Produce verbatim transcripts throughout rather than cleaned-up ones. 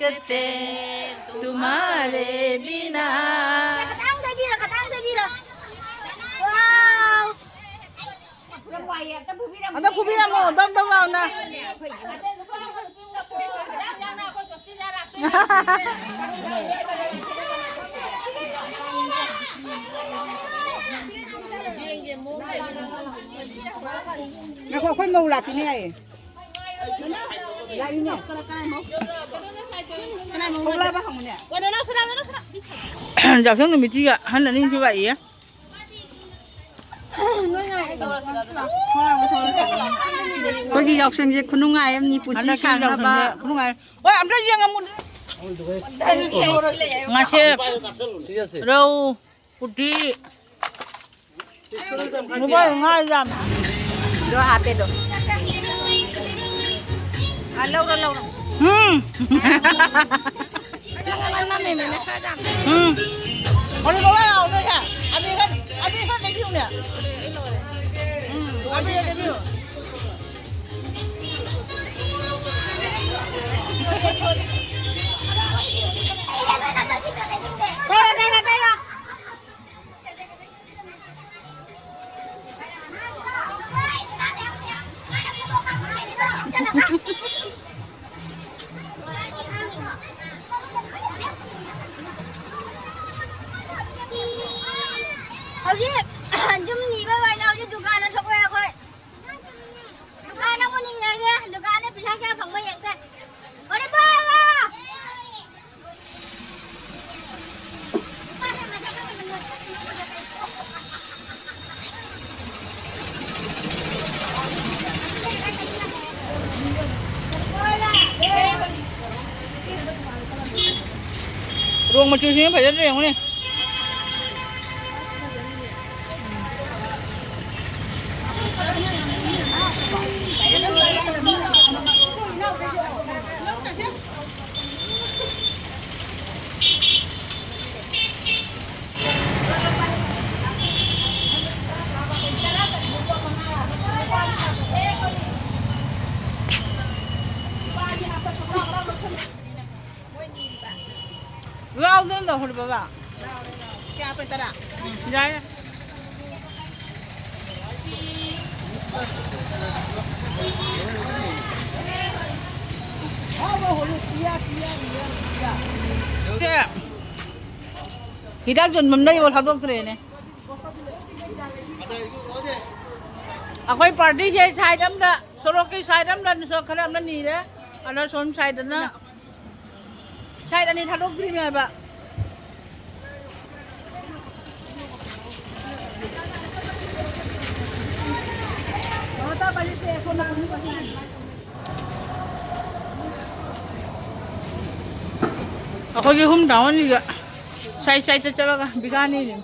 सकते तुम्हारे बिना। ꯈꯇꯪ ꯊꯩꯕꯤꯔꯣ, ꯈꯇꯪ ꯊꯩꯕꯤꯔꯣ꯫ Wow! ꯑꯝꯇ ꯐꯨꯕꯤꯔꯝꯃꯣ, ꯗꯝ ꯗꯝ ꯂꯥꯎꯅ꯫ ꯉꯥꯏꯈꯣ, ꯑꯩꯈꯣꯏ ꯃꯧ ꯂꯥꯛꯈꯤꯅꯤ ꯍꯥꯏꯌꯦ꯫ ꯂꯥꯛꯏꯅꯦ꯫ ꯊꯣꯛꯂꯛꯑꯕ ꯍꯪꯉꯨꯅꯦ꯫ ꯌꯥꯎꯁꯪ ꯅꯨꯃꯤꯠꯁꯤꯒ ꯑꯍꯟ ꯑꯅꯤꯁꯨ ꯂꯥꯛꯏꯌꯦ꯫ ꯑꯩꯈꯣꯏꯒꯤ ꯌꯥꯎꯁꯪꯁꯦ ꯈꯨꯅꯨꯡꯉꯥꯏ ꯑꯃꯅꯤ, ꯄꯨꯟꯁꯤ ꯍꯟꯗꯛꯀꯤ ꯁꯥꯡꯅꯕ꯫ ꯌꯥꯎꯁꯪꯁꯦ ꯈꯨꯅꯨꯡꯉꯥꯏ꯫ ꯍꯣꯏ, ꯑꯝꯇ ꯌꯦꯡꯉꯝꯃꯨ꯫ ꯉꯥꯁꯦꯞ, ꯔꯧ, ꯄꯨꯊꯤ, ꯅꯨꯄꯥ ꯉꯥ ꯌꯥꯝ꯫ ꯑꯗꯣ ꯍꯥꯞꯄꯦꯗꯣ꯫ ꯑ, ꯂꯧꯔꯣ, ꯂꯧꯔꯣ꯫ ꯎꯝ꯫ ꯎꯝ꯫ ꯍꯧꯖꯤꯛ ꯂꯧꯔꯣ ꯂꯥꯛꯑꯣ ꯅꯣꯏꯁꯦ꯫ ꯑꯕꯤ ꯈꯔ, ꯑꯕꯤ ꯈꯔ ꯂꯩꯕꯤꯌꯨꯅꯦ꯫ ꯎꯝ, ꯑꯕꯤ ꯂꯩꯕꯤꯌꯨ꯫ ꯇꯩꯔꯣ, ꯇꯩꯔꯣ, ꯇꯩꯔꯣ꯫ ꯍꯧꯖꯤꯛ ꯌꯨꯝ ꯅꯤꯕ ꯑꯣꯏꯅ ꯍꯧꯖꯤꯛ ꯗꯨꯀꯥꯟꯗ ꯊꯣꯛꯂꯛꯑꯦ ꯑꯩꯈꯣꯏ꯫ ꯗꯨꯀꯥꯟ ꯑꯃꯨꯛ ꯅꯤꯔꯒꯦ꯫ ꯗꯨꯀꯥꯟꯗ ꯄꯩꯁꯥ ꯀꯌꯥ ꯐꯪꯕ ꯌꯦꯡꯁꯦ꯫ ꯑꯣꯔꯦ ꯕꯥꯕꯥ! ꯔꯣꯡ ꯃꯆꯨꯁꯤꯅ ꯐꯖꯗ꯭ꯔꯥ ꯌꯦꯡꯉꯨꯅꯦ꯫ ꯌꯥꯎꯗꯅ ꯇꯧꯍꯜꯂꯨ ꯕꯕꯥ꯫ ꯀꯌꯥ ꯄꯦ ꯇꯔꯥ? ꯎꯝ, ꯌꯥꯏ꯫ ꯁꯦ, ꯍꯤꯗꯥꯛ ꯌꯣꯟꯐꯝ ꯂꯩꯕ ꯊꯥꯗꯣꯛꯇ꯭ꯔꯦꯅꯦ꯫ ꯑꯩꯈꯣꯏ ꯄꯥꯔꯇꯤꯁꯦ ꯁꯥꯏꯠ ꯑꯝꯗ, ꯁꯣꯔꯣꯛꯀꯤ ꯁꯥꯏꯠ ꯑꯝꯗ ꯈꯔ ꯑꯃꯅ ꯅꯤꯔꯦ, ꯑꯗ ꯁꯣꯝ ꯁꯥꯏꯠꯇꯅ ꯁꯥꯏꯠ ꯑꯅꯤ ꯊꯥꯗꯣꯛꯇ꯭ꯔꯤꯅꯦ ꯍꯥꯏꯕ꯫ ꯑꯩꯈꯣꯏꯒꯤ ꯑꯍꯨꯝ ꯇꯥꯃꯟꯁꯤꯒ ꯁꯥꯏꯠ ꯁꯥꯏꯠꯇ ꯆꯠꯂꯒ ꯕꯤꯒꯥꯅꯤꯅꯦ꯫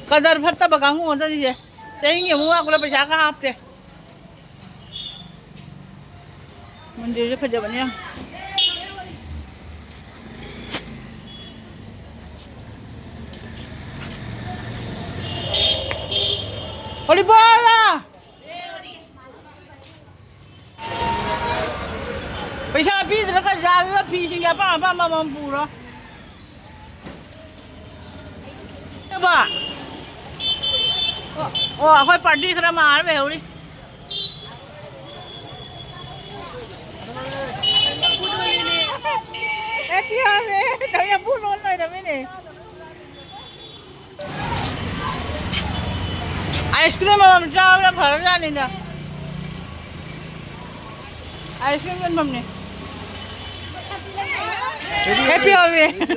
ꯀꯗꯔ ꯐꯠꯇꯕ ꯀꯥꯡꯕꯨ ꯉꯥꯛꯇꯅꯤꯁꯦ꯫ ꯆꯍꯤꯒꯤ ꯑꯃꯨꯛ ꯂꯥꯛꯄꯗ ꯄꯩꯁꯥꯒ ꯍꯥꯞꯇꯦ꯫ ꯃꯟꯗꯤꯔꯁꯦ ꯐꯖꯕꯅꯦ ꯌꯥꯝ꯫ ꯍꯣꯂꯤꯕꯣꯜ! ꯄꯩꯁꯥ ꯄꯤꯗ꯭ꯔꯒ ꯌꯥꯔꯤꯕ ꯐꯤꯁꯤꯡꯒꯤ ꯑꯄꯥꯝ ꯑꯄꯥꯝꯕ ꯑꯃꯃꯝ ꯄꯨꯔꯣ꯫ ꯑꯦꯕ꯫ ꯑꯣ, ꯑꯣ, ꯑꯩꯈꯣꯏ ꯄꯥꯔꯇꯤ ꯈꯔ ꯃꯥꯔ ꯂꯩꯍꯧꯔꯤ꯫ Happy harvest! ꯇꯧ ꯌꯥꯝ ꯄꯨ ꯂꯣꯟ ꯂꯩꯔꯝꯃꯤꯅꯦ꯫ ꯑꯥꯏꯁ ꯀ꯭ꯔꯤꯝ ꯑꯃꯃꯝ ꯆꯥꯕꯅ ꯐꯔꯖꯥꯠꯅꯤꯗ꯫ ꯑꯥꯏꯁ ꯀ꯭ꯔꯤꯝ ꯌꯣꯟꯐꯝꯅꯦ꯫ Happy harvest.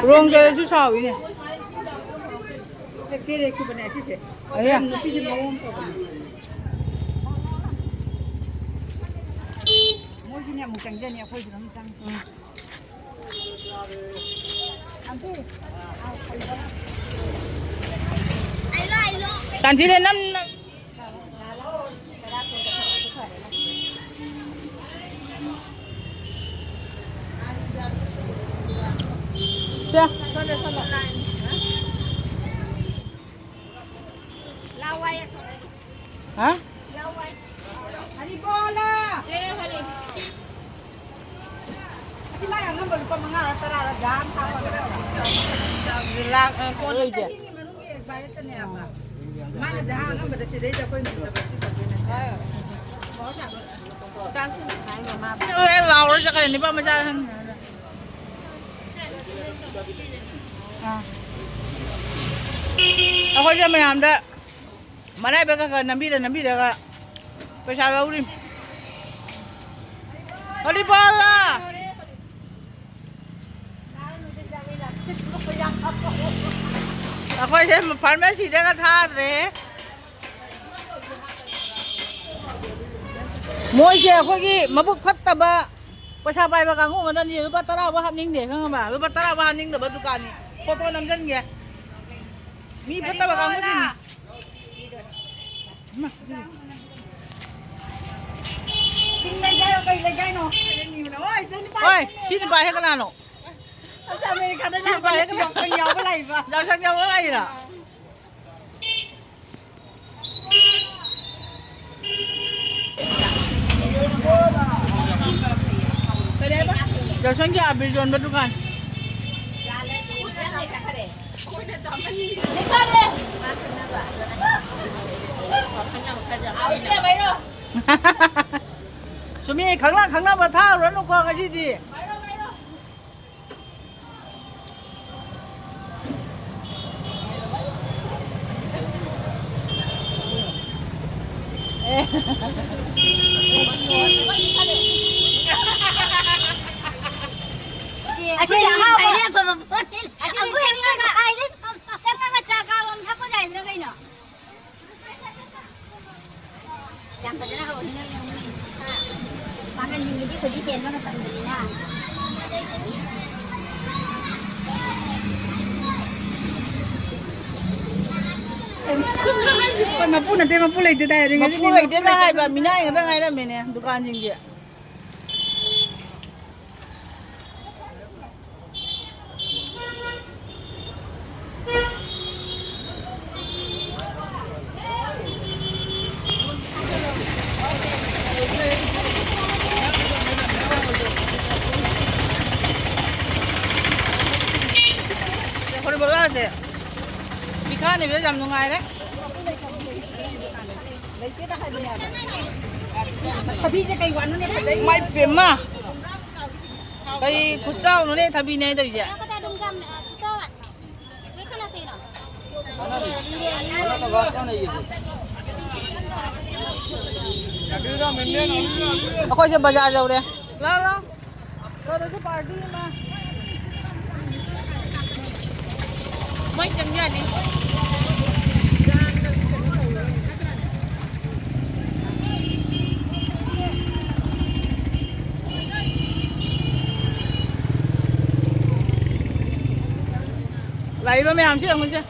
ꯔꯣꯡ ꯆꯠꯂꯁꯨ ꯁꯥꯎꯏꯅꯦ꯫ ꯀꯦꯔꯦꯛꯈꯤꯕꯅꯦ ꯑꯁꯤꯁꯦ꯫ ꯑꯌꯥ꯫ ꯅꯨꯄꯤꯁꯦ ꯃꯑꯣꯡ ꯑꯃ ꯇꯧꯕꯅꯦ꯫ ꯃꯣꯏꯒꯤꯅꯦ ꯑꯃꯨꯛ ꯆꯪꯖꯅꯤ, ꯑꯩꯈꯣꯏꯁꯤꯗ ꯑꯃꯨꯛ ꯆꯪꯁꯤ꯫ ꯎꯝ꯫ ꯁꯥꯟꯇꯤꯅꯦ ꯅꯝ ꯅꯝ꯫ ꯁꯦ꯫ ꯍꯥ? ꯍꯔꯤꯕꯣꯂꯥ! ꯆꯦ ꯍꯔꯤ꯫ ꯑꯁꯤ ꯃꯥꯏ ꯑꯉꯝꯕ ꯂꯨꯄꯥ ꯃꯉꯥꯔ ꯇꯔꯥꯔ ꯖꯥꯝ ꯍꯥꯞꯄꯒ꯫ ꯂꯥꯛ, ꯑ, ꯀꯣꯟ ꯑꯣꯏꯗꯦ꯫ ꯆꯍꯤꯒꯤ ꯃꯅꯨꯡꯒꯤ expiredꯇꯅꯦ ꯍꯥꯏꯕ꯫ ꯃꯥꯅ ꯖꯥꯝ ꯑꯉꯝꯕꯗ ꯁꯤꯗꯩꯗ ꯑꯩꯈꯣꯏ ꯅꯨꯃꯤꯠꯇ ꯁꯤ ꯇꯧꯗꯣꯏ ꯅꯠꯇꯦ꯫ ꯍꯣꯏ, ꯂꯥꯎꯔ ꯆꯠꯈ꯭ꯔꯦ ꯅꯤꯄꯥ ꯃꯆꯥ ꯈꯪꯗꯦ꯫ ꯑꯥ꯫ ꯑꯩꯈꯣꯏꯁꯦ ꯃꯌꯥꯝꯗ ꯃꯔꯥꯏꯕꯛ ꯈꯔ ꯈꯔ ꯅꯝꯕꯤꯔ ꯅꯝꯕꯤꯔꯒ ꯄꯩꯁꯥ ꯂꯧꯔꯤꯝ꯫ ꯍꯔꯤꯕꯣꯂꯥ! ꯑꯩꯈꯣꯏꯁꯦ ꯐꯥꯔꯃꯥꯁꯤꯗꯒ ꯊꯥꯗ꯭ꯔꯦ꯫ ꯃꯣꯏꯁꯦ ꯑꯩꯈꯣꯏꯒꯤ ꯃꯕꯨꯛ ꯐꯠꯇꯕ ꯄꯩꯁꯥ ꯄꯥꯏꯕ ꯀꯥꯡꯕꯨ ꯑꯃꯗꯅꯤ ꯂꯨꯄꯥ ꯇꯔꯥ ꯐꯥꯎ ꯍꯥꯞꯅꯤꯡꯗꯦ, ꯈꯪꯉꯕ? ꯂꯨꯄꯥ ꯇꯔꯥ ꯐꯥꯎ ꯍꯥꯞꯅꯤꯡꯗꯕ ꯗꯨꯀꯥꯟꯅꯤ꯫ ꯐꯣꯇꯣ ꯅꯝꯖꯟꯒꯦ꯫ ꯃꯤ ꯐꯠꯇꯕ ꯀꯥꯡꯕꯨꯁꯤꯡ꯫ ꯄꯤꯡ ꯂꯩꯒꯦ ꯍꯥꯏꯔꯣ? ꯀꯩ ꯂꯩꯒꯦ ꯍꯥꯏꯅꯣ? ꯍꯣꯏ, ꯁꯤ ꯅꯨꯄꯥꯁꯦ ꯀꯅꯥꯅꯣ? ꯑꯁ, ꯑꯃꯦꯔꯤꯀꯥꯗ ꯁꯤ ꯂꯥꯛꯄ ꯅꯨꯄꯥꯁꯦ ꯀꯅꯥ? ꯌꯥꯎꯁꯪ ꯌꯥꯎꯕ ꯂꯥꯛꯏꯕ꯫ ꯌꯥꯎꯁꯪ ꯌꯥꯎꯕ ꯂꯥꯛꯏꯔꯣ? ꯌꯥꯎꯁꯪꯒꯤ ꯑꯕꯤꯔ ꯌꯣꯟꯕ ꯗꯨꯀꯥꯟ꯫ ꯁꯨꯃꯤ, ꯈꯪꯅ ꯈꯪꯅꯕ ꯊꯥꯔꯨꯔꯅꯨꯀꯣ ꯉꯁꯤꯗꯤ꯫ ꯑꯁꯤꯗꯤ ꯑꯍꯥꯎꯕ꯫ ꯑꯁꯤꯗꯤ ꯆꯪꯉꯒ, ꯆꯪꯉꯒ ꯆꯥ ꯀꯥꯕ ꯑꯃ ꯊꯛꯄ ꯌꯥꯏꯗꯅ ꯀꯩꯅꯣ? ꯌꯥꯝ ꯐꯖꯅ ꯍꯧꯔꯅꯤ ꯅꯪ ꯅꯪ꯫ ꯄꯥꯡꯒꯟꯁꯤꯡꯒꯤꯗꯤ ꯑꯩꯈꯣꯏꯗꯤ ꯍꯦꯟꯕ ꯃꯇꯝꯗꯅꯤꯅ꯫ ꯃꯄꯨ ꯅꯠꯇꯦ, ꯃꯄꯨ ꯂꯩꯇꯦ ꯇꯥꯏ꯫ ꯃꯄꯨ ꯂꯩꯇꯦꯅ ꯍꯥꯏꯕ, ꯃꯤꯅꯥꯏ ꯉꯥꯛꯇ ꯉꯥꯏꯔꯝꯃꯦꯅꯦ ꯗꯨꯀꯥꯟꯁꯤꯡꯁꯦ꯫ ꯁꯦ, ꯄꯤꯈꯥꯅꯦꯕ, ꯌꯥꯝ ꯅꯨꯡꯉꯥꯏꯔꯦ꯫ ꯂꯩꯇꯦꯗ ꯍꯥꯏꯕꯅꯦ ꯍꯥꯏꯕ꯫ ꯊꯕꯤꯁꯦ ꯀꯩ ꯋꯥꯠꯅꯣꯅꯦ ꯐꯖꯩ꯫ ꯃꯥꯏ ꯄꯦꯝꯃ꯫ ꯀꯩ ꯈꯨꯠꯆꯥꯎꯅꯣꯅꯦ ꯊꯕꯤꯅꯦ ꯇꯧꯔꯤꯁꯦ꯫ ꯑꯩꯈꯣꯏꯁꯦ ꯕꯖꯥꯔ ꯌꯧꯔꯦ꯫ ꯂꯥꯎ, ꯂꯥꯎ꯫ ꯀꯧꯔꯁꯨ ꯄꯥꯔꯇꯤ ꯑꯃ꯫ ꯃꯣꯏ ꯆꯪ ꯌꯥꯅꯤ꯫ ꯂꯥꯛꯏꯕ ꯃꯌꯥꯝꯁꯤ ꯌꯦꯡꯉꯨꯁꯦ꯫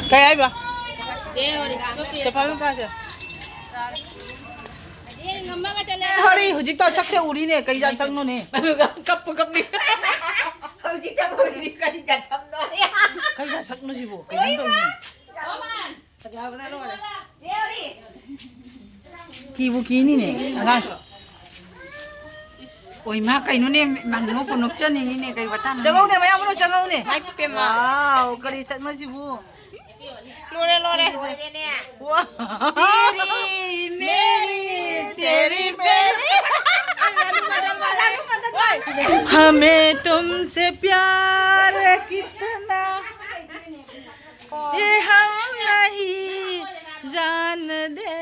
ꯀꯩ ꯍꯥꯏꯕ? ꯁꯦꯐꯥꯂꯤ ꯃꯆꯥꯁꯦ꯫ ꯍꯣꯔꯤ, ꯍꯧꯖꯤꯛꯇ ꯁꯛꯁꯦ ꯎꯔꯤꯅꯦ, ꯀꯩ ꯖꯥꯠ ꯁꯛꯅꯣꯅꯦ? ꯑꯗꯨꯒ ꯀꯞꯄꯨ ꯀꯞꯅꯤ꯫ ꯍꯧꯖꯤꯛꯇ ꯎꯔꯤ, ꯀꯔꯤ ꯖꯥꯠ ꯁꯛꯅꯣ? ꯀꯩ ꯖꯥꯠ ꯁꯛꯅꯣ ꯁꯤꯕꯣ? ꯀꯩꯅꯣ ꯇꯧꯔꯤꯁꯤꯕꯣ? ꯐꯖꯕꯅ ꯂꯣꯏꯔꯦ꯫ ꯀꯤꯕꯨ ꯀꯤꯅꯤꯅꯦ, ꯑꯉꯥꯡ꯫ ꯑꯣꯏ ꯃꯥ, ꯀꯩꯅꯣꯅꯦ, ꯃꯥ ꯅꯣꯛꯄꯨ ꯅꯣꯛꯆꯅꯤꯡꯉꯤꯅꯦ, ꯀꯩ ꯋꯥꯇꯥꯅꯣ? ꯆꯪꯉꯧꯅꯦ, ꯃꯌꯥꯝ ꯃꯅꯨꯡ ꯆꯪꯉꯧꯅꯦ꯫ ꯃꯥꯏ ꯄꯦꯝꯃ꯫ ꯋꯥꯎ, ꯀꯔꯤ ꯁꯛꯅꯣ ꯁꯤꯕꯨ? ꯂꯣꯏꯔꯦ, ꯂꯣꯏꯔꯦ꯫ ꯋꯥ꯫ ꯃꯦꯔꯤ, ꯃꯦꯔꯤ, ꯇꯦ हमें तुमसे प्यार कितना, ये हम नहीं जानते,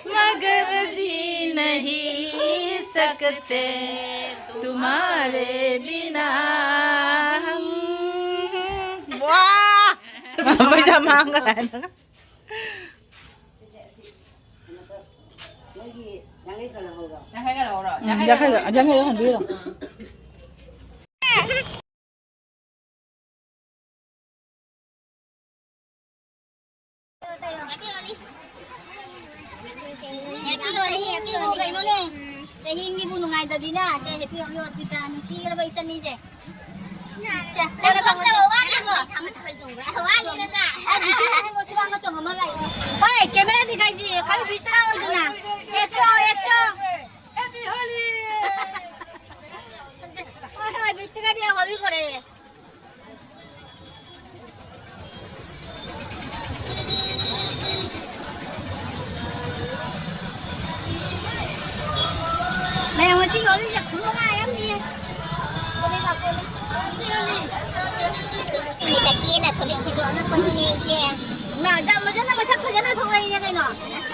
मगर जी नहीं सकते तुम्हारे बिना हम। वाह! पैसा मांग रहा है ना। ꯎꯝ, ꯌꯥꯡꯈꯩꯒ, ꯌꯥꯡꯈꯩꯒ ꯍꯟꯕꯤꯔꯣ꯫ ꯀꯩꯅꯣꯅꯦ, ꯆꯍꯤꯒꯤꯕꯨ ꯅꯨꯡꯉꯥꯏꯇꯗꯤꯅ, ꯁꯦ, happy ꯍꯣꯂꯤ ꯑꯣꯔꯄꯤꯇꯥ, ꯅꯨꯡꯁꯤꯔꯕ ꯏꯆꯟꯅꯤꯁꯦ꯫ ꯁꯦ, ꯂꯣꯏꯔꯦ, ꯐꯪꯉꯁꯤ꯫ ꯍꯣꯏ, camera ꯗꯤ ꯀꯥꯏꯁꯤ, ꯈꯔ ꯕꯤꯁꯇ ꯑꯣꯏꯗꯅ꯫ Exo, exo. ꯍꯣꯏ, ꯍꯣꯏ, ꯕꯤꯁꯇꯒꯗꯤ ꯍꯣꯂꯤ ꯈꯣꯏꯔꯦ꯫ ꯃꯌꯥꯝ ꯉꯁꯤ ꯌꯣꯜꯂꯤꯁꯦ ꯈꯨꯅꯨꯡꯉꯥꯏ ꯑꯃꯅꯤꯍꯦ꯫ ꯃꯤꯗ ꯀꯦꯅ ꯊꯣꯛꯂꯛꯏꯁꯤꯁꯨ ꯑꯉꯛꯄꯅꯤꯅꯦ, ꯏꯆꯦ꯫ ꯃꯥ, ꯌꯥꯝ ꯐꯖꯅ, ꯃꯁꯛ ꯐꯖꯅ ꯊꯣꯛꯂꯛꯏꯅꯦ ꯀꯩꯅꯣ꯫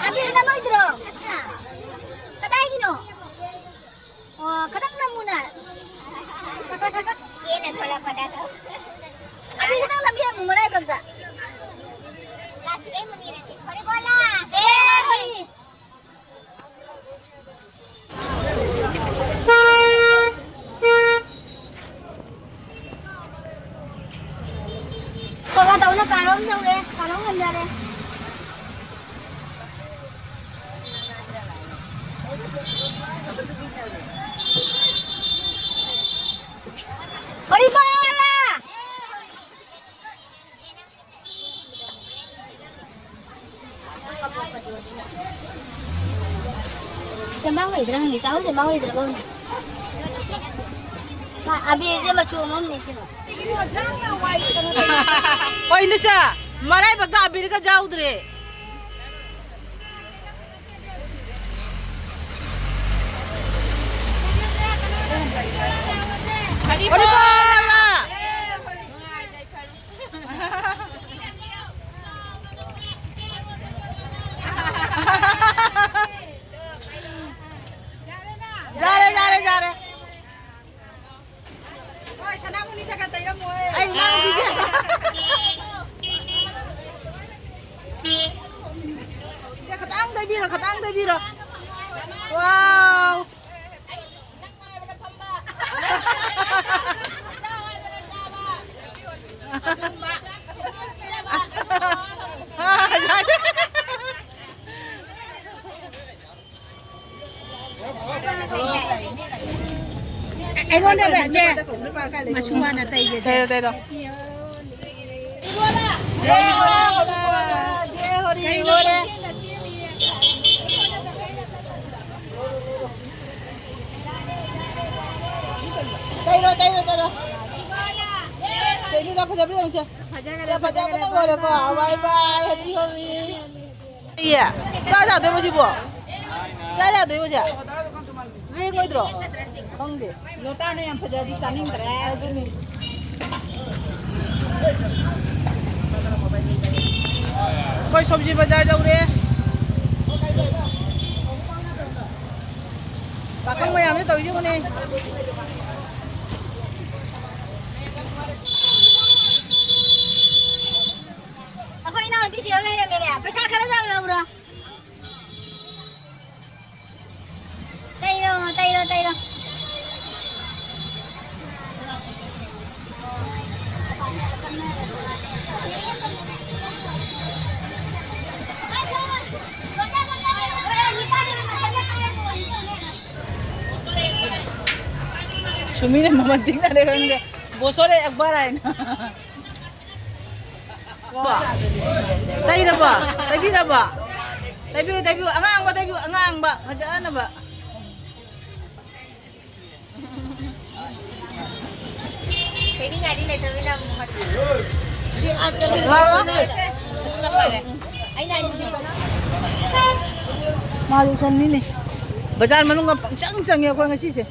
ꯑꯕꯤꯔ ꯅꯝꯃꯣꯏꯗ꯭ꯔꯣ? ꯀꯗꯥꯏꯒꯤꯅꯣ? ꯑꯣ, ꯈꯇꯪ ꯅꯝꯃꯨꯅꯦ꯫ ꯀꯦꯅ ꯊꯣꯛꯂꯛꯄꯗ ꯑꯗꯣ꯫ ꯑꯕꯤ ꯈꯇꯪ ꯅꯝꯕꯤꯔꯝꯃꯨ ꯃꯔꯥꯏꯕꯛꯇ꯫ ꯂꯥꯁ ꯀꯩ ꯃꯨꯅꯤꯔꯁꯤ꯫ ꯍꯣꯔꯤ ꯕꯣꯂꯥ꯫ ꯖꯦ ꯍꯣꯔꯤ꯫ ꯀꯀꯥ ꯇꯧꯅ ꯀꯥꯔꯣꯝ ꯌꯧꯔꯦ, ꯀꯥꯔꯣꯝ ꯍꯟꯖꯔꯦ꯫ ꯍꯣꯔꯤ ꯕꯣꯂꯥ! ꯁꯦ ꯃꯥꯡꯉꯣꯏꯗ꯭ꯔꯥ ꯈꯪꯗꯦ, ꯆꯥꯍꯧꯁꯦ ꯃꯥꯡꯉꯣꯏꯗ꯭ꯔꯥ ꯈꯪꯗꯦ꯫ ꯃꯥ ꯑꯕꯤꯔꯁꯦ ꯃꯆꯨ ꯑꯃꯝꯅꯦ ꯁꯤꯅ꯫ ꯍꯣꯏ, ꯏꯅꯦꯆꯥ, ꯃꯔꯥꯏꯕꯛꯇ ꯑꯕꯤꯔꯒ ꯌꯥꯎꯗ꯭ꯔꯦ꯫ ꯃꯅꯤꯄꯨꯔ! ꯌꯥꯔꯦ, ꯌꯥꯔꯦ, ꯌꯥꯔꯦ꯫ ꯍꯣꯏ, ꯁꯅꯥꯃꯍꯤꯗ ꯈꯔ ꯇꯩꯔꯝꯃꯣ, ꯍꯦ꯫ ꯑꯩ ꯏꯅꯥꯎꯅꯨꯄꯤꯁꯦ꯫ ꯁꯦ, ꯈꯇꯪ ꯇꯩꯕꯤꯔꯣ, ꯈꯇꯪ ꯇꯩꯕꯤꯔꯣ꯫ ꯋꯥꯎ꯫ ꯑꯩꯉꯣꯟꯗꯅꯦ, ꯆꯦ, ꯃꯁꯨ ꯃꯥꯅ ꯇꯩꯒꯦ, ꯆꯦ꯫ ꯇꯩꯔꯣ, ꯇꯩꯔꯣ꯫ ꯇꯩꯔꯣ, ꯇꯩꯔꯣ, ꯇꯩꯔꯣ꯫ ꯁꯦ, ꯏꯅꯦꯗ ꯐꯖꯕ꯭ꯔꯥ ꯌꯦꯡꯉꯨꯁꯦ꯫ ꯐꯖꯈ꯭ꯔꯦ, ꯁꯦ, ꯐꯖꯕꯅ ꯐꯖꯈ꯭ꯔꯦ꯫ ꯂꯣꯏꯔꯦꯀꯣ꯫ Bye bye, happy Holi꯫ ꯏꯌꯦ, ꯆꯥ ꯌꯥꯗꯣꯏꯕ ꯁꯤꯕꯣ? ꯆꯥ ꯌꯥꯗꯣꯏꯕ ꯁꯦ? ꯂꯦꯡꯉꯣꯏꯗ꯭ꯔꯣ? ꯈꯪꯗꯦ꯫ ꯂꯣꯇꯥꯅ ꯌꯥꯝ ꯐꯖꯔꯗꯤ ꯆꯥꯅꯤꯡꯗ꯭ꯔꯦ꯫ ꯑꯗꯨꯅꯤ꯫ ꯑꯩꯈꯣꯏ ꯁꯣꯕꯖꯤ ꯕꯖꯥꯔ ꯌꯧꯔꯦ꯫ ꯄꯥꯈꯪ ꯃꯌꯥꯝꯁꯦ ꯇꯧꯔꯤꯁꯦ ꯌꯦꯡꯉꯨꯅꯦ꯫ ꯑꯩꯈꯣꯏ ꯏꯅꯥꯎꯅꯨꯄꯤ ꯁꯤꯗ ꯂꯩꯔꯝꯃꯦꯅꯦ꯫ ꯄꯩꯁꯥ ꯈꯔ ꯌꯥꯝ ꯂꯧꯔꯣ꯫ ꯇꯩꯔꯣ, ꯇꯩꯔꯣ, ꯇꯩꯔꯣ꯫ ꯁꯨꯃꯤꯅ ꯃꯃꯜ ꯇꯤꯛꯅꯔꯦ ꯈꯪꯗꯦ꯫ ꯕꯣꯁꯣꯔꯦ ꯑꯛꯕꯔ ꯍꯥꯏꯅ꯫ ꯇꯩꯔꯕꯣ? ꯇꯩꯕꯤꯔꯕꯣ? ꯇꯩꯕꯤꯌꯨ, ꯇꯩꯕꯤꯌꯨ꯫ ꯑꯉꯥꯡꯕ ꯇꯩꯕꯤꯌꯨ, ꯑꯉꯥꯡꯕ꯫ ꯐꯖꯅꯕ꯫ ꯇꯩꯅꯤꯡꯉꯥꯏꯗꯤ ꯂꯩꯇ꯭ꯔꯕꯅꯤꯅ ꯑꯃꯨꯛ ꯃꯆꯨ꯫ ꯃꯥꯁꯨ ꯁꯟꯅꯤꯅꯦ꯫ ꯕꯖꯥꯔ ꯃꯅꯨꯡꯗ ꯄꯪꯆꯪ ꯆꯪꯉꯦ ꯑꯩꯈꯣꯏ ꯉꯁꯤꯁꯦ꯫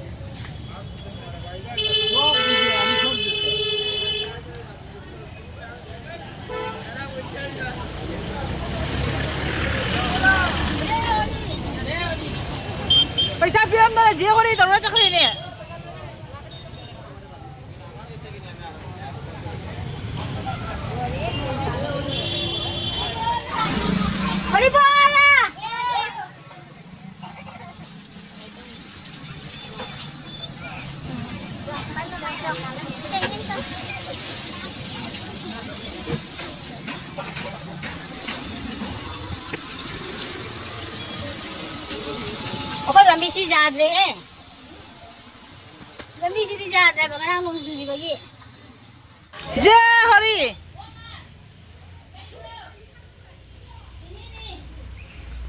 ꯄꯩꯁꯥ ꯄꯤꯔꯝꯗꯅ ꯖꯦ ꯍꯣꯔꯤ ꯇꯧꯔ ꯆꯠꯈ꯭ꯔꯦꯅꯦ꯫ ꯍꯣꯔꯤ ꯐꯥꯔꯦ꯫ ꯑꯩꯈꯣꯏ ꯂꯝꯕꯤꯁꯤ ꯌꯥꯗ꯭ꯔꯦꯍꯦ꯫ ꯂꯝꯕꯤꯁꯤꯗꯤ ꯌꯥꯗ꯭ꯔꯦꯕ, ꯉꯔꯥꯡ ꯅꯣꯡ ꯆꯨꯈꯤꯕꯒꯤ꯫ ꯖꯦ ꯍꯣꯔꯤ!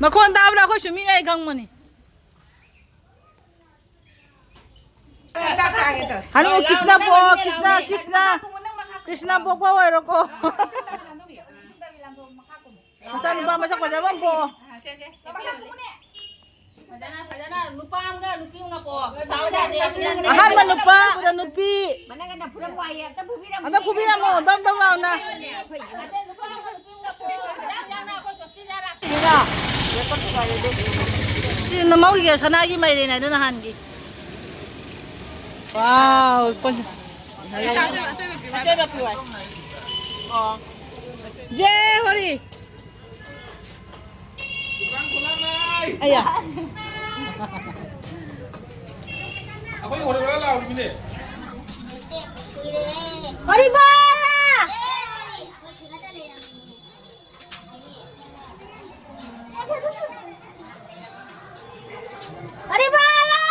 ꯃꯈꯣꯟ ꯇꯥꯕ꯭ꯔꯥ? ꯑꯩꯈꯣꯏ ꯁꯨꯃꯤꯅ ꯑꯩ ꯈꯪꯕꯅꯤ꯫ ꯍꯅꯨ ꯀ꯭ꯔꯤꯁꯅ ꯄꯣ, ꯀ꯭ꯔꯤꯁꯅ, ꯀ꯭ꯔꯤꯁꯅ, ꯀ꯭ꯔꯤꯁꯅ ꯄꯣꯛꯄ ꯑꯣꯏꯔꯣꯀꯣ꯫ ꯃꯆꯥꯅꯨꯄꯥ ꯃꯁꯛ ꯐꯖꯕ ꯑꯃ ꯄꯣꯛꯑꯣ꯫ ꯐꯖꯅ, ꯐꯖꯅ ꯅꯨꯄꯥ ꯑꯃꯒ ꯅꯨꯄꯤ ꯑꯃꯒ ꯄꯣꯛꯑꯣ꯫ ꯁꯥꯎ ꯌꯥꯗꯦ, ꯑꯁꯤꯅ ꯑꯍꯥꯟꯕ ꯅꯨꯄꯥ, ꯑꯗ ꯅꯨꯄꯤ꯫ ꯃꯅꯪꯒꯟꯗ ꯐꯨꯔꯝꯃꯣ ꯍꯥꯏꯌꯦ, ꯑꯝꯇ ꯐꯨꯕꯤꯔꯝꯃꯣ꯫ ꯑꯝꯇ ꯐꯨꯕꯤꯔꯝꯃꯣ, ꯗꯝ ꯗꯝ ꯂꯥꯎꯅ꯫ ꯅꯨꯄꯥ ꯑꯃꯒ ꯅꯨꯄꯤ ꯑꯃꯒ ꯄꯣꯛꯑꯣ꯫ ꯌꯥꯝ ꯌꯥꯝꯅ ꯑꯩꯈꯣꯏ ꯁꯣꯁꯇꯤ ꯆꯥꯔ꯫ ꯁꯤ ꯅꯃꯧꯒꯤ ꯁꯅꯥꯒꯤ ꯃꯥꯏꯔꯦꯟ ꯍꯥꯏꯗꯣ ꯅꯍꯥꯟꯒꯤ꯫ ꯋꯥꯎ, ꯄꯟ-, ꯖꯦ ꯍꯣꯔꯤ꯫ ꯑꯌꯥ꯫ ꯑꯩꯈꯣꯏ ꯍꯣꯔꯤ ꯍꯣꯔꯤ ꯂꯥꯎꯔꯤꯃꯤꯅꯦ꯫ ꯍꯣꯔꯤ ꯕꯣꯂꯥ! अरे बाबा!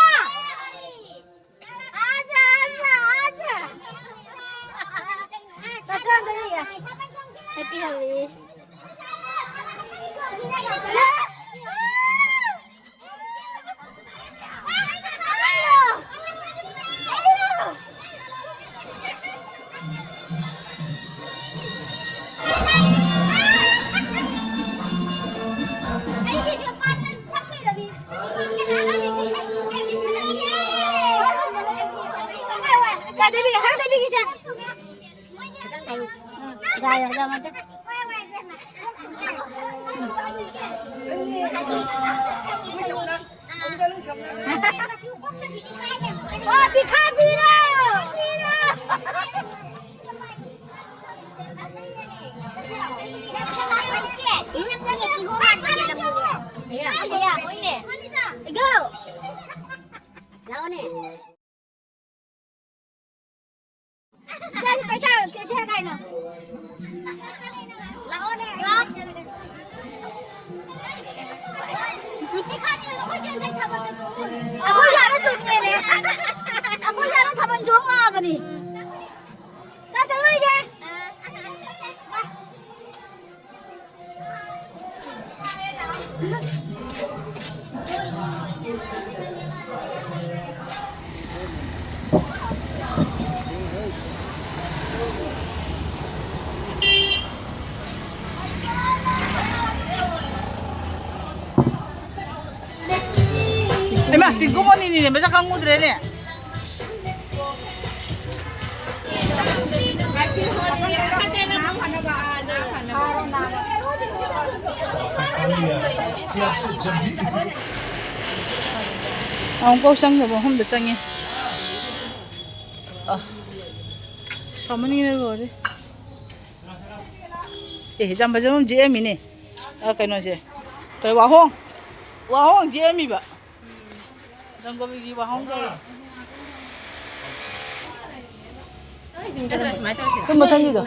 आजा, आजा, आजा। कचरा अंदर ही है। Happy Holi। ꯑꯣ, ꯄꯤꯈꯥ ꯄꯤꯔꯣ! ꯂꯥꯛꯑꯣꯅꯦ꯫ ꯏꯆꯥꯁꯤ ꯄꯩꯁꯥ ꯀꯩꯁꯦ ꯀꯥꯏꯅꯣ? ꯂꯥꯛꯑꯣꯅꯦ꯫ ꯑꯩꯈꯣꯏ ꯁꯥꯏꯅ ꯆꯨꯝꯃꯦꯅꯦ꯫ ꯑꯩꯈꯣꯏ ꯁꯥꯏꯅ ꯊꯥꯕꯜ ꯆꯣꯡ ꯂꯥꯛꯑꯕꯅꯤ꯫ ꯀꯥꯏ ꯆꯠꯂꯨꯏꯒꯦ? ꯍꯩꯃꯥ, ꯇꯤꯡꯀꯨ ꯃꯣꯅꯤꯅꯤꯅꯦ, ꯃꯁꯛ ꯈꯪꯉꯨꯗ꯭ꯔꯦꯅꯦ꯫ ꯑꯃꯨꯛꯐꯥꯎ ꯆꯪꯗꯕ ꯃꯐꯝꯗ ꯆꯪꯉꯦ꯫ ꯑ, ꯁꯥꯃꯟꯒꯤꯅ ꯂꯣꯏꯔꯦ꯫ ꯑꯦ, ꯌꯥꯝ ꯐꯖꯕ ꯑꯃ ꯖꯤꯛꯑꯝꯃꯤꯅꯦ꯫ ꯑ, ꯀꯩꯅꯣꯁꯦ꯫ ꯀꯩ, ꯋꯥꯍꯣꯡ꯫ ꯋꯥꯍꯣꯡ ꯖꯤꯛꯑꯝꯃꯤꯕ꯫ ꯔꯪꯒꯣꯂꯤꯒꯤ ꯋꯥꯍꯣꯡ ꯇꯧꯔꯤ꯫ ꯁꯨꯝ ꯃꯊꯪꯒꯤꯗꯣ꯫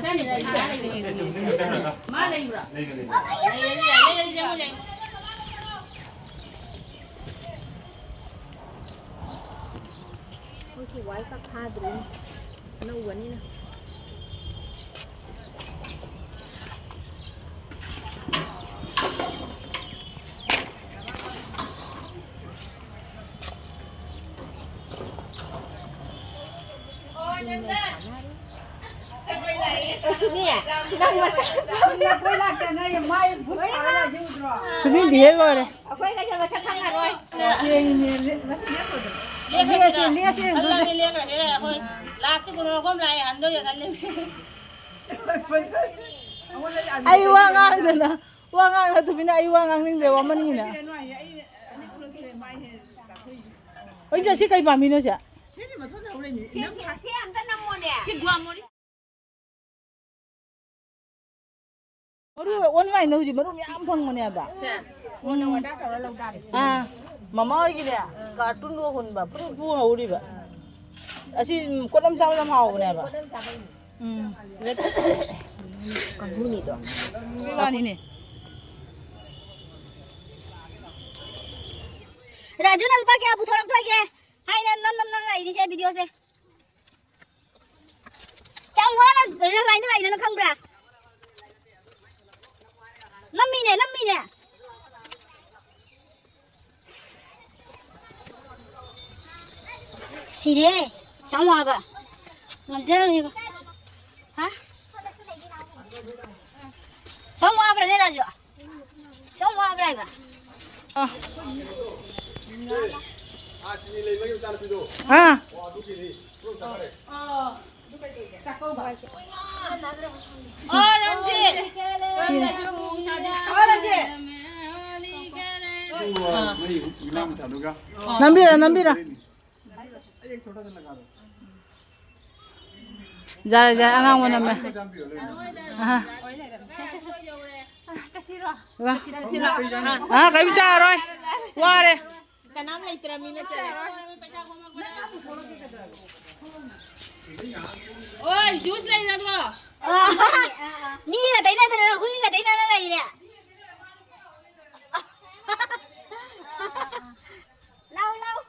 ꯑꯩꯈꯣꯏꯁꯨ ꯋꯥꯏ ꯀꯛ ꯊꯥꯗ꯭ꯔꯤ, ꯑꯅꯧꯕꯅꯤꯅ꯫ ꯑꯩꯁꯨꯅꯦ, ꯅꯪ ꯃꯇꯥꯡ ꯁꯨꯕꯤꯟꯗꯤ ꯍꯦꯛ ꯂꯣꯏꯔꯦ꯫ ꯑꯩꯈꯣꯏꯒꯁꯦ ꯃꯁꯛ ꯈꯪꯉꯔꯣꯏ꯫ ꯂꯦꯛꯈ꯭ꯔꯁꯤꯔ? ꯂꯦꯛꯈ꯭ꯔꯁꯤꯔ? ꯑꯩꯈꯣꯏ ꯂꯥꯛꯇꯤ ꯀꯨꯟ ꯂꯥꯛꯑꯦ, ꯍꯟꯗꯣꯏꯒ ꯈꯜꯂꯤꯅꯦ꯫ ꯑꯩ ꯋꯥ ꯉꯥꯡꯗꯅ, ꯋꯥ ꯉꯥꯡꯗꯅ ꯇꯨꯃꯤꯟꯅ ꯑꯩ ꯋꯥ ꯉꯥꯡꯅꯤꯡꯗ꯭ꯔꯦ, ꯋꯥꯃꯟꯒꯤꯅ꯫ ꯍꯣꯏ, ꯏꯆꯦ, ꯁꯤ ꯀꯩ ꯄꯥꯝꯃꯤꯅꯣ, ꯁꯦ? ꯁꯤ, ꯁꯤ, ꯁꯤ ꯑꯝꯇ ꯅꯝꯃꯣꯅꯦ꯫ ꯁꯤ ꯒꯨꯋꯥ ꯃꯣꯔꯤ꯫ ꯃꯔꯨ online-ꯗ ꯍꯧꯖꯤꯛ ꯃꯔꯨ ꯃꯌꯥꯝ ꯐꯪꯕꯅꯦꯕ꯫ ꯁꯦ, ꯐꯣꯟꯗ order ꯇꯧꯔ ꯂꯧ ꯇꯥꯔꯦ꯫ ꯑꯥ, ꯃꯃꯥ ꯍꯣꯏꯒꯤꯅꯦ, carton-ꯒ ꯍꯨꯟꯕ, ꯄꯨꯔꯨ ꯄꯨꯔꯨ ꯍꯧꯔꯤꯕ꯫ ꯑꯁꯤ ꯀꯣꯠ ꯑꯃ ꯆꯥꯕ ꯌꯥꯝ ꯍꯥꯎꯕꯅꯦꯕ꯫ ꯎꯝ꯫ ꯀꯥꯡꯕꯨꯅꯤꯗꯣ꯫ ꯋꯥꯅꯤꯅꯦ꯫ ꯔꯥꯖꯨꯅ ꯂꯨꯄꯥ ꯀꯌꯥ ꯄꯨꯊꯣꯔꯛꯇꯣꯏꯒꯦ? ꯍꯥꯏꯅ ꯅꯝ ꯅꯝ ꯅꯝ ꯂꯥꯛꯏꯅꯤꯁꯦ video-ꯁꯦ꯫ ꯀꯌꯥꯝ ꯋꯥꯅ ꯔꯦꯜ ꯂꯥꯏꯟꯗ ꯂꯥꯛꯏꯅꯣ ꯅꯪ ꯈꯪꯕ꯭ꯔꯥ? ꯅꯝꯃꯤꯅꯦ, ꯅꯝꯃꯤꯅꯦ꯫ ꯁꯤꯔꯦ꯫ ꯁꯨꯝ ꯋꯥꯕ꯫ ꯉꯝꯖꯔꯣꯏꯕ꯫ ꯍꯥ? ꯁꯨꯝ ꯋꯥꯕ꯭ꯔꯅꯦ, ꯔꯥꯖꯨ? ꯁꯨꯝ ꯋꯥꯕ꯭ꯔꯥ ꯍꯥꯏꯕ? ꯑ꯫ ꯑꯥ, ꯆꯤꯅꯤ ꯂꯩꯕꯒꯤ ꯃꯆꯥꯅꯨꯄꯤꯗꯣ꯫ ꯑꯥ꯫ ꯑꯣ, ꯑꯗꯨꯒꯤꯅꯤ꯫ ꯑꯣ, ꯔꯟꯖꯤꯠ꯫ ꯁꯤꯔꯦ꯫ ꯑꯣ, ꯔꯟꯖꯤꯠ꯫ ꯅꯝꯕꯤꯔꯣ, ꯅꯝꯕꯤꯔꯣ꯫ ꯌꯥꯔꯦ, ꯌꯥꯔꯦ, ꯑꯉꯥꯡꯕ ꯅꯝꯃꯦ꯫ ꯑꯍꯥ꯫ ꯋꯥ꯫ ꯑꯥ, ꯀꯔꯤꯝ ꯆꯥꯔꯣꯏ꯫ ꯋꯥꯔꯦ꯫ ꯀꯅꯥꯝ ꯂꯩꯇ꯭ꯔꯃꯤꯅ ꯆꯠꯂꯦ꯫ ꯑꯣꯏ, juice ꯂꯩꯅꯗ꯭ꯔꯣ? ꯃꯤꯒ ꯇꯩꯅꯗꯅ ꯍꯨꯏꯒ ꯇꯩꯅꯅ ꯂꯩꯔꯦ꯫ ꯂꯥꯎ, ꯂꯥꯎ꯫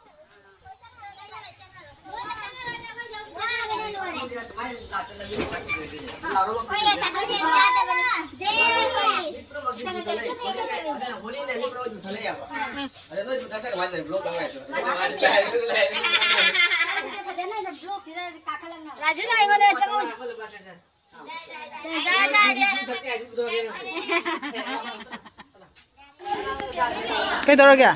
ꯔꯥꯖꯨꯅ ꯑꯩꯉꯣꯟꯗ ꯆꯪꯉꯛꯑꯣ꯫ ꯆꯪ-, ꯆꯪ-, ꯆꯪ-, ꯆꯪ-, ꯀꯩꯗꯧꯔꯒꯦ?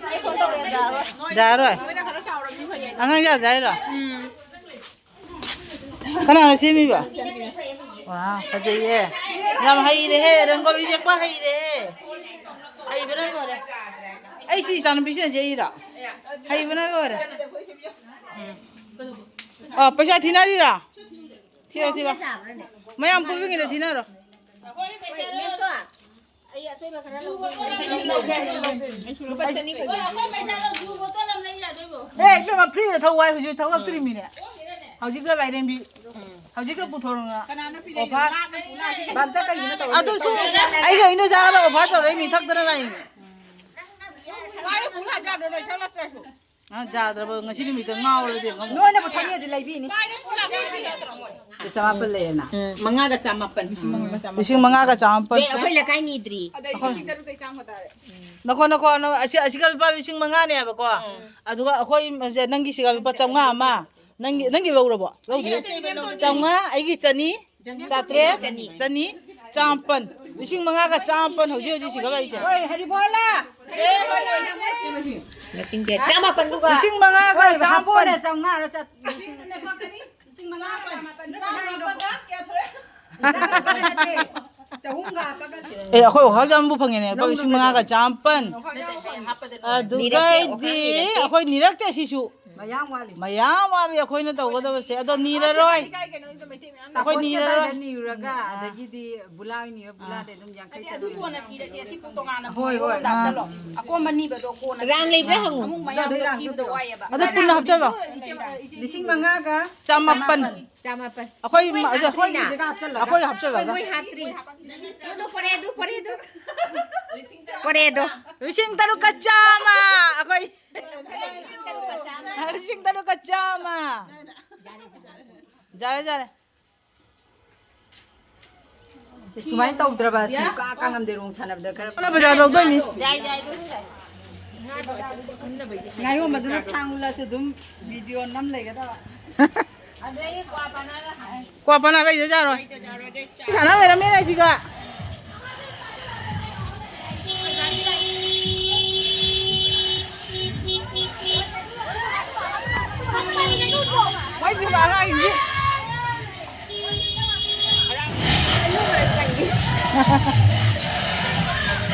ꯑꯩ phone ꯇꯧꯔꯛꯑꯦ, ꯌꯥꯔꯣꯏ꯫ ꯌꯥꯔꯣꯏ? ꯃꯣꯏꯅ ꯈꯔ ꯆꯥꯎꯔꯕꯅꯤ ꯐꯩꯌꯦ꯫ ꯑꯉꯥꯡ ꯌꯥꯗꯦ ꯍꯥꯏꯔꯣ? ꯎꯝ꯫ ꯀꯅꯥꯅ ꯁꯦꯝꯃꯤꯕ? ꯋꯥ, ꯐꯖꯩꯌꯦ꯫ ꯌꯥꯝ ꯍꯩꯔꯦꯍꯦ, ꯔꯪꯒꯣꯂꯤ ꯌꯦꯛꯄ ꯍꯩꯔꯦꯍꯦ꯫ ꯍꯩꯕꯅ ꯂꯣꯏꯔꯦ꯫ ꯑꯩ ꯁꯤ ꯏꯆꯥꯅꯨꯄꯤꯁꯤꯅ ꯌꯦꯛꯏꯔꯣ? ꯍꯩꯕꯅ ꯂꯣꯏꯔꯦ꯫ ꯑ, ꯄꯩꯁꯥ ꯊꯤꯅꯔꯤꯔꯥ? ꯊꯤꯔꯣ, ꯊꯤꯔꯣ꯫ ꯃꯌꯥꯝ ꯄꯨꯟꯕꯒꯤꯗ ꯊꯤꯅꯔꯣ꯫ ꯑꯦ, ꯏꯕꯦꯝꯃ, ꯐ꯭ꯔꯤꯗ ꯊꯧ ꯍꯥꯏ, ꯍꯧꯖꯤꯛ ꯊꯧꯂꯛꯇ꯭ꯔꯤꯃꯤꯅꯦ꯫ ꯍꯧꯖꯤꯛꯀ ꯂꯥꯏꯔꯦꯝꯕꯤ, ꯍꯧꯖꯤꯛꯀ ꯄꯨꯊꯣꯔꯛꯅ ꯑꯣꯐꯔ꯫ ꯑꯗꯨꯁꯨ ꯑꯩꯒ ꯏꯅꯣꯆꯥꯒꯗ ꯑꯣꯐꯔ ꯇꯧꯔꯛꯏ ꯃꯤ ꯊꯛꯇꯅꯕ ꯍꯥꯏꯅꯤ꯫ ꯑ, ꯌꯥꯗ꯭ꯔꯕ ꯉꯁꯤ ꯅꯨꯃꯤꯠꯇ ꯉꯥꯎꯔꯗꯤ ꯑꯃꯨꯛ꯫ ꯅꯣꯏꯅꯕꯨ ꯊꯛꯅꯤꯡꯉꯗꯤ ꯂꯩꯕꯤꯅꯤ꯫ ꯆꯃꯥꯄꯜ ꯂꯩꯌꯦꯅ꯫ ꯃꯉꯥꯒ ꯆꯃꯥꯄꯜ꯫ ꯂꯤꯁꯤꯡ ꯃꯉꯥꯒ ꯆꯃꯥꯄꯜ꯫ ꯑꯦ, ꯑꯩꯈꯣꯏ ꯂꯩꯀꯥꯏ ꯅꯤꯗ꯭ꯔꯤ꯫ ꯅꯈꯣ, ꯅꯈꯣ, ꯅꯈꯣ, ꯑꯁꯤ, ꯑꯁꯤꯒ ꯂꯨꯄꯥ ꯂꯤꯁꯤꯡ ꯃꯉꯥꯅꯦꯕꯀꯣ꯫ ꯑꯗꯨꯒ ꯑꯩꯈꯣꯏ, ꯅꯪꯒꯤ ꯁꯤꯒ ꯂꯨꯄꯥ ꯆꯥꯝꯃꯉꯥ ꯑꯃ꯫ ꯅꯪꯒꯤ, ꯅꯪꯒꯤ ꯂꯧꯔꯕꯣ? ꯂꯧꯗ꯭ꯔꯤ? ꯆꯥꯝꯃꯉꯥ, ꯑꯩꯒꯤ ꯆꯅꯤ, ꯆꯥꯇ꯭ꯔꯦꯠ, ꯆꯅꯤ, ꯆꯃꯥꯄꯜ꯫ ꯂꯤꯁꯤꯡ ꯃꯉꯥꯒ ꯆꯃꯥꯄꯜ ꯍꯧꯖꯤꯛ ꯍꯧꯖꯤꯛ ꯁꯤꯒ ꯂꯩꯁꯦ꯫ ꯍꯣꯏ, ꯍꯔꯤꯕꯣꯂꯥ! ꯃꯁꯤꯡꯁꯦ ꯆꯃꯥꯄꯜꯗꯨꯒ꯫ ꯂꯤꯁꯤꯡ ꯃꯉꯥꯒ ꯍꯣꯏ, ꯆꯃꯥꯄꯜ꯫ ꯍꯥꯞꯄꯣꯅꯦ, ꯆꯥꯝꯃꯉꯥ ꯆꯠ-, ꯆꯥꯝꯃꯉꯥ ꯆꯃꯥꯄꯜ ꯅꯠꯇꯦ꯫ ꯆꯍꯨꯝꯒ ꯍꯥꯞꯄꯒ꯫ ꯑꯦ, ꯑꯩꯈꯣꯏ ꯋꯥꯈꯜ ꯆꯥꯝꯕꯨ ꯐꯪꯉꯦꯅꯦ, ꯂꯨꯄꯥ ꯂꯤꯁꯤꯡ ꯃꯉꯥꯒ ꯆꯃꯥꯄꯜ꯫ ꯅꯠꯇꯦ, ꯍꯥꯞꯄꯗ ꯅꯠꯇꯦ꯫ ꯅꯤꯔꯛꯇꯦ, ꯑꯗꯨꯒꯩꯗꯤ ꯋꯥꯈꯜ ꯅꯤꯔꯛꯇꯦ꯫ ꯑꯩꯈꯣꯏ ꯅꯤꯔꯛꯇꯦ ꯁꯤꯁꯨ꯫ ꯃꯌꯥꯝ ꯋꯥꯠꯂꯤ꯫ ꯃꯌꯥꯝ ꯋꯥꯠꯂꯤ ꯑꯩꯈꯣꯏꯅ ꯇꯧꯒꯗꯕꯁꯦ꯫ ꯑꯗꯣ ꯅꯤꯔꯔꯣꯏ꯫ ꯑꯩꯈꯣꯏ ꯇꯥꯀꯣꯁꯀꯤ ꯅꯤꯔꯔꯣꯏ꯫ ꯑꯗꯥꯏꯗ ꯅꯤꯔꯨꯔꯒ, ꯑꯥ꯫ ꯑꯗꯒꯤꯗꯤ ꯕꯨꯂꯥ ꯍꯣꯏ ꯅꯤꯔ, ꯕꯨꯂꯥ ꯍꯥꯏꯗꯤ ꯑꯗꯨꯝ ꯌꯥꯡꯈꯩ ꯑꯗꯨ ꯆꯠꯂꯨꯔꯦ꯫ ꯀꯣꯟꯅ ꯊꯤꯔꯁꯦ, ꯑꯁꯤ ꯄꯨꯡ ꯇꯣꯉꯥꯟꯅ ꯍꯣꯏ, ꯍꯣꯏ, ꯃꯑꯣꯡꯗ ꯑꯥ꯫ ꯍꯥꯞꯆꯜꯂꯣ꯫ ꯑꯀꯣꯟꯕ ꯅꯤꯕꯗꯣ ꯀꯣꯟꯅ ꯔꯥꯡ ꯊꯤꯔꯁꯦ꯫ ꯂꯩꯕ꯭ꯔꯥ ꯍꯪꯉꯨ꯫ ꯑꯃꯨꯛ ꯃꯌꯥꯝꯗꯣ ꯊꯤꯕꯗꯣ ꯋꯥꯏꯌꯦꯕ꯫ ꯑꯗꯣ ꯄꯨꯟꯅ ꯍꯥꯞꯆꯜꯂꯣ꯫ ꯏꯆꯦ, ꯏꯆꯦ, ꯂꯤꯁꯤꯡ ꯃꯉꯥꯒ ꯆꯃꯥꯄꯜ꯫ ꯆꯃꯥꯄꯜ꯫ ꯑꯩꯈꯣꯏ ꯑꯩꯈꯣꯏ ꯃ-, ꯑꯩꯈꯣꯏ ꯍꯥꯞꯇ꯭ꯔꯤꯅ꯫ ꯑꯩꯈꯣꯏꯒ ꯍꯥꯞꯆꯜꯂꯒ꯫ ꯃꯣꯏ ꯍꯥꯞꯇ꯭ꯔꯤ꯫ ꯑꯗꯨ ꯄꯣꯔꯦ, ꯑꯗꯨ ꯄꯣꯔꯦ, ꯑꯗꯨ꯫ ꯄꯣꯔꯦ, ꯑꯗꯣ꯫ ꯂꯤꯁꯤꯡ ꯇꯔꯨꯛꯀ ꯆꯥꯝꯃ꯫ ꯑꯩꯈꯣꯏ ꯂꯤꯁꯤꯡ ꯇꯔꯨꯛꯀ ꯆꯥꯝꯃ꯫ ꯌꯥꯔꯦ, ꯌꯥꯔꯦ꯫ ꯁꯨꯃꯥꯏꯅ ꯇꯧꯗ꯭ꯔꯕ ꯁꯨꯡꯀꯥ ꯀꯥ ꯉꯝꯗꯦ, ꯔꯣꯡ ꯁꯥꯟꯅꯕꯗ ꯈꯔ꯫ ꯀꯅꯥ ꯕꯖꯥꯔ ꯂꯧꯗꯣꯏꯅꯤ? ꯉꯥꯏꯌꯣꯝꯕꯗꯨꯅ ꯊꯥꯡ ꯎꯜꯂꯁꯨ ꯑꯗꯨꯝ ꯚꯤꯗꯤꯑꯣ ꯅꯝ ꯂꯩꯒꯗꯕ꯫ ꯀ꯭ꯋꯥ ꯄꯅꯥ ꯂꯩꯗ ꯌꯥꯔꯣꯏ꯫ ꯁꯥꯟꯅ ꯂꯩꯔꯝꯃꯦꯅꯦ ꯁꯤꯒ꯫ ꯃꯣꯏ ꯐꯤꯕ ꯑꯉꯥꯡꯁꯤꯡꯁꯤ꯫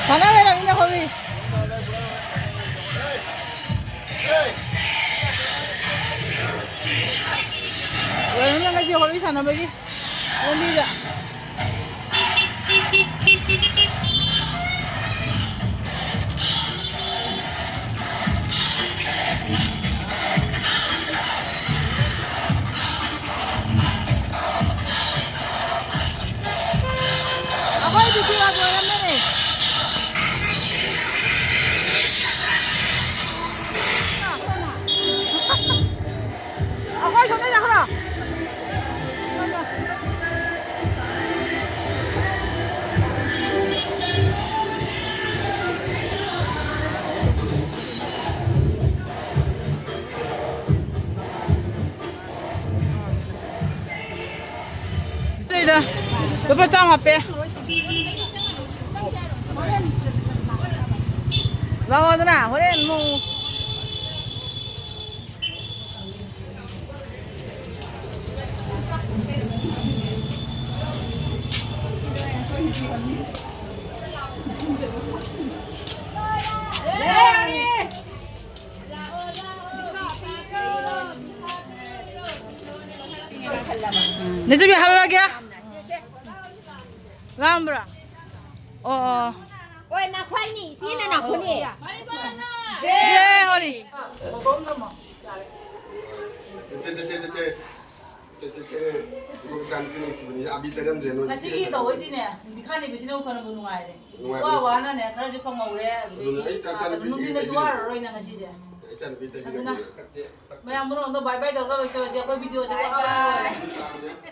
ꯁꯥꯟꯅ ꯂꯩꯔꯝꯃꯤꯅ ꯍꯧꯔꯤ꯫ ꯂꯣꯏꯅꯅ ꯉꯁꯤ ꯍꯣꯂꯤ ꯁꯥꯟꯅꯕꯒꯤ ꯂꯝꯕꯤꯗ꯫ ꯑꯩꯈꯣꯏ ꯕꯤꯄꯤ ꯂꯣꯏꯔꯝꯃꯦꯅꯦ꯫ ꯑꯩꯈꯣꯏ ꯁꯣꯝꯗ ꯆꯠꯈ꯭ꯔꯣ꯫ ꯂꯨꯄꯥ ꯆꯥꯝꯃ ꯍꯥꯞꯄꯦ꯫ ꯂꯥꯛꯑꯣꯗꯅ, ꯍꯣꯔꯦꯟ ꯑꯃꯨꯛ꯫ ꯅꯆꯦꯕꯤ ꯍꯥꯏꯕ ꯀꯌꯥ? ꯂꯥꯝꯕ꯭ꯔꯥ? ꯑꯣ, ꯑꯣ꯫ ꯍꯣꯏ, ꯅꯈꯣꯏꯅꯤ, ꯏꯆꯦꯅ ꯅꯈꯣꯏꯅꯤ꯫ ꯖꯦ ꯍꯣꯂꯤ꯫ ꯆꯦ, ꯆꯦ, ꯆꯦ, ꯆꯦ, ꯆꯦ꯫ ꯆꯦ, ꯆꯦ, ꯆꯦ꯫ ꯏꯕꯣꯛ ꯏꯆꯥ ꯅꯨꯄꯤ ꯅꯨꯡꯁꯤꯕꯅꯤ, ꯑꯕꯤ ꯇꯩꯔꯝꯗ꯭ꯔꯦ ꯅꯣꯏ꯫ ꯉꯁꯤꯒꯤ ꯇꯧꯕꯩꯗꯤꯅꯦ, ꯅꯨꯃꯤꯠ ꯈꯥꯅꯤꯕꯁꯤꯅꯕꯨ ꯐꯅꯕꯨ ꯅꯨꯡꯉꯥꯏꯔꯦ꯫ ꯅꯨꯡꯉꯥꯏꯕꯅꯤ꯫ ꯋꯥ ꯋꯥꯅꯅꯦ, ꯈꯔꯁꯨ ꯐꯪꯍꯧꯔꯦ꯫ ꯑꯗꯨꯅ ꯑꯩ ꯏꯆꯥ ꯅꯨꯄꯤ ꯅꯨꯡꯊꯤꯟꯗꯁꯨ ꯇꯩꯕꯤꯔꯦ꯫ ꯋꯥꯔꯔꯣꯏꯅ ꯉꯁꯤꯁꯦ꯫ ꯏꯆꯥ ꯅꯨꯄꯤ ꯇꯩꯕꯤꯔꯦ꯫ ꯑꯗꯨꯅ ꯀꯠꯇꯦ꯫ ꯃꯌꯥꯝ ꯄꯨꯝꯅꯃꯛꯇ bye bye ꯇꯧꯔꯒ ꯂꯣꯏꯁꯤꯜꯂꯁꯤ꯫ ꯑꯩꯈꯣꯏ video ꯁꯦ bye bye꯫